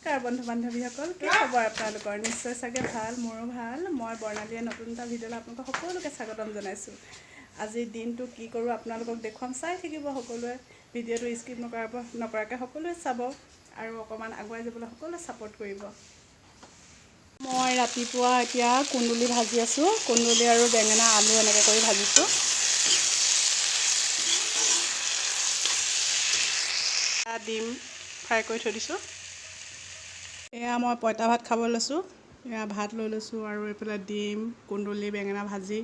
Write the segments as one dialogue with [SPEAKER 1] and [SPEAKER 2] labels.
[SPEAKER 1] নমস্কাৰ বন্ধু বান্ধৱীসকল, কি খবৰ আপোনালোকৰ? নিশ্চয় চাগে ভাল, মোৰো ভাল। মই বৰ্ণালীয়ে নতুন এটা ভিডিঅ'লৈ আপোনালোকক সকলোকে স্বাগতম জনাইছোঁ। আজিৰ দিনটো কি কৰোঁ আপোনালোকক দেখুৱাম, চাই থাকিব সকলোৱে। ভিডিঅ'টো স্কিপ নকৰাকৈ সকলোৱে চাব আৰু অকণমান আগুৱাই যাবলৈ সকলোৱে ছাপোৰ্ট কৰিব। মই ৰাতিপুৱা এতিয়া কুন্দুলি ভাজি আছোঁ। কুন্দুলি আৰু বেঙেনা আলু এনেকৈ কৰি ভাজিছোঁ। ডিম ফ্ৰাই কৰি থৈ দিছোঁ। এয়া মই পঁইতা ভাত খাব লৈছোঁ। এয়া ভাত লৈ লৈছোঁ আৰু এইফালে ডিম, কুন্দুলি, বেঙেনা ভাজি,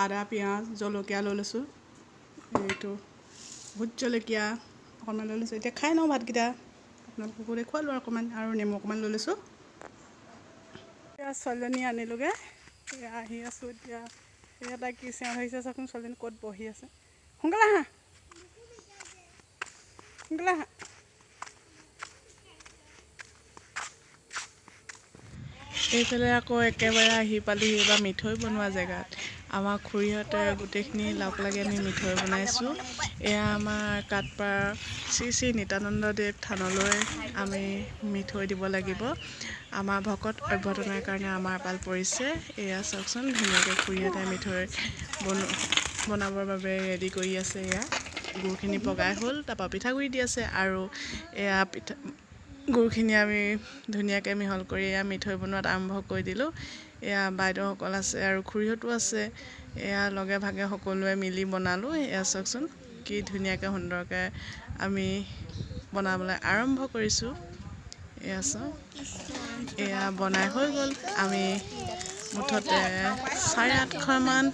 [SPEAKER 1] আদা, পিঁয়াজ, জলকীয়া লৈ লৈছোঁ। এইটো ভোট জলকীয়া অকণমান লৈ লৈছোঁ। এতিয়া খাই লওঁ ভাতকেইটা, আপোনালোককো দেখুৱালোঁ অকণমান, আৰু নেমু অকণমান লৈ লৈছোঁ। এতিয়া ছোৱালীজনী আনিলোগৈ, এয়া আহি আছোঁ। এতিয়া এয়া তাই কি চেওঁ ধৰিছে চাওকচোন, ছোৱালীজনী ক'ত বহি আছে। সোনকালে আহা, সোনকালে আহা।
[SPEAKER 2] এইফালে আকৌ একেবাৰে আহি পালোহি এইবাৰ মিঠৈ বনোৱা জেগাত। আমাৰ খুৰীহঁতে গোটেইখিনি লগ লাগি আমি মিঠৈ বনাইছোঁ। এয়া আমাৰ কাঠপাৰ শ্ৰী শ্ৰী নিত্যানন্দদেৱ থানলৈ আমি মিঠৈ দিব লাগিব। আমাৰ ভকত অভ্যৰ্থনাৰ কাৰণে আমাৰ পাল পৰিছে। এয়া চাওকচোন, ধুনীয়াকৈ খুৰীহঁতে মিঠৈ বনাবৰ বাবে ৰেডি কৰি আছে। এয়া গুৰখিনি পগাই হ'ল, তাৰপৰা পিঠাগুড়ি দি আছে। আৰু এয়া পিঠা গুৰখিনি আমি ধুনীয়াকৈ মিহল কৰি এয়া মিঠৈ বনোৱাত আৰম্ভ কৰি দিলোঁ। এয়া বাইদেউসকল আছে আৰু খুৰীহঁতো আছে। এয়া লগে ভাগে সকলোৱে মিলি বনালোঁ। এয়া চাওকচোন কি ধুনীয়াকৈ সুন্দৰকৈ আমি বনাবলৈ আৰম্ভ কৰিছোঁ। এয়া চাওক, এয়া বনাই হৈ গ'ল। আমি মুঠতে 850মান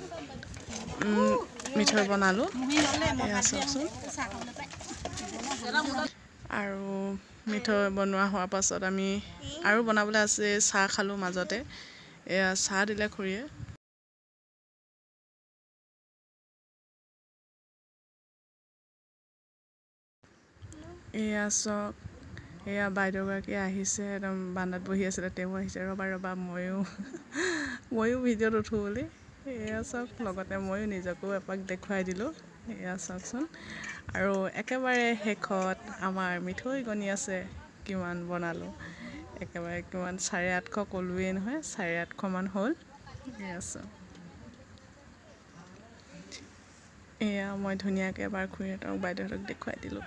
[SPEAKER 2] মিঠৈ বনালোঁ। এয়া চাওকচোন। আৰু মিঠৈ বনোৱা হোৱাৰ পাছত আমি আৰু বনাবলৈ আছে, চাহ খালোঁ মাজতে। এয়া চাহ দিলে খুৰীয়ে। এয়া চাওক, এয়া বাইদেউগৰাকী আহিছে, একদম বান্দাত বহি আছিলে, তেওঁ আহিছে। ৰ'বা ৰ'বা, ময়ো ভিডিঅ'ত উঠোঁ বুলি। এয়া চাওক, লগতে ময়ো নিজকো এপাক দেখুৱাই দিলোঁ। এয়া চাওকচোন। আৰু একেবাৰে শেষত আমাৰ মিঠৈ গণি আছে, কিমান বনালোঁ। একেবাৰে কিমান 850 ক'লোৱেই নহয়, 850মান হ'ল। এয়া চাওক, এয়া মই ধুনীয়াকৈ এবাৰ খুৰীহঁতক বাইদেউহঁতক দেখুৱাই দিলোঁ।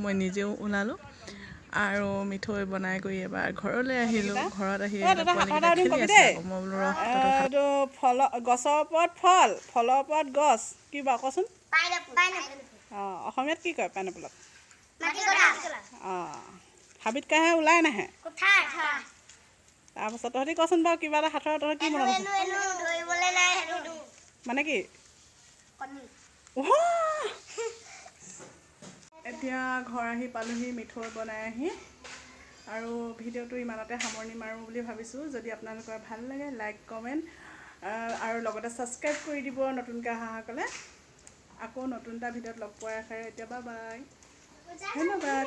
[SPEAKER 2] মই নিজেও ওলালোঁ আৰু মিঠৈ বনাই কৰি এবাৰ ঘৰলৈ আহিলোঁ। ঘৰত আহি খেলি আছে। মই বোলো
[SPEAKER 1] ফল গছৰ ওপৰত ফল, ফলৰ ওপৰত গছ, কি বাৰু কচোন? অঁ, অসমীয়াত কি কয় পাইনাপলক? অঁ, হাবিত কাহে ওলাই নাহে। তাৰপাছত তহঁতি কচোন বাৰু কিবা এটা সাঁথৰ, তহঁতি কি মনত আছে? মানে কি? এতিয়া ঘৰ আহি পালোহি মিঠৈ বনাই আহি। আৰু ভিডিঅ'টো ইমানতে সামৰণি মাৰোঁ বুলি ভাবিছোঁ। যদি আপোনালোকৰ ভাল লাগে লাইক, কমেণ্ট আৰু লগতে ছাবস্ক্ৰাইব কৰি দিব নতুনকৈ অহাসকলে। আকৌ নতুন এটা ভিডিঅ'ত লগ পোৱাৰ আশাৰে এতিয়া বাই বাই, ধন্যবাদ।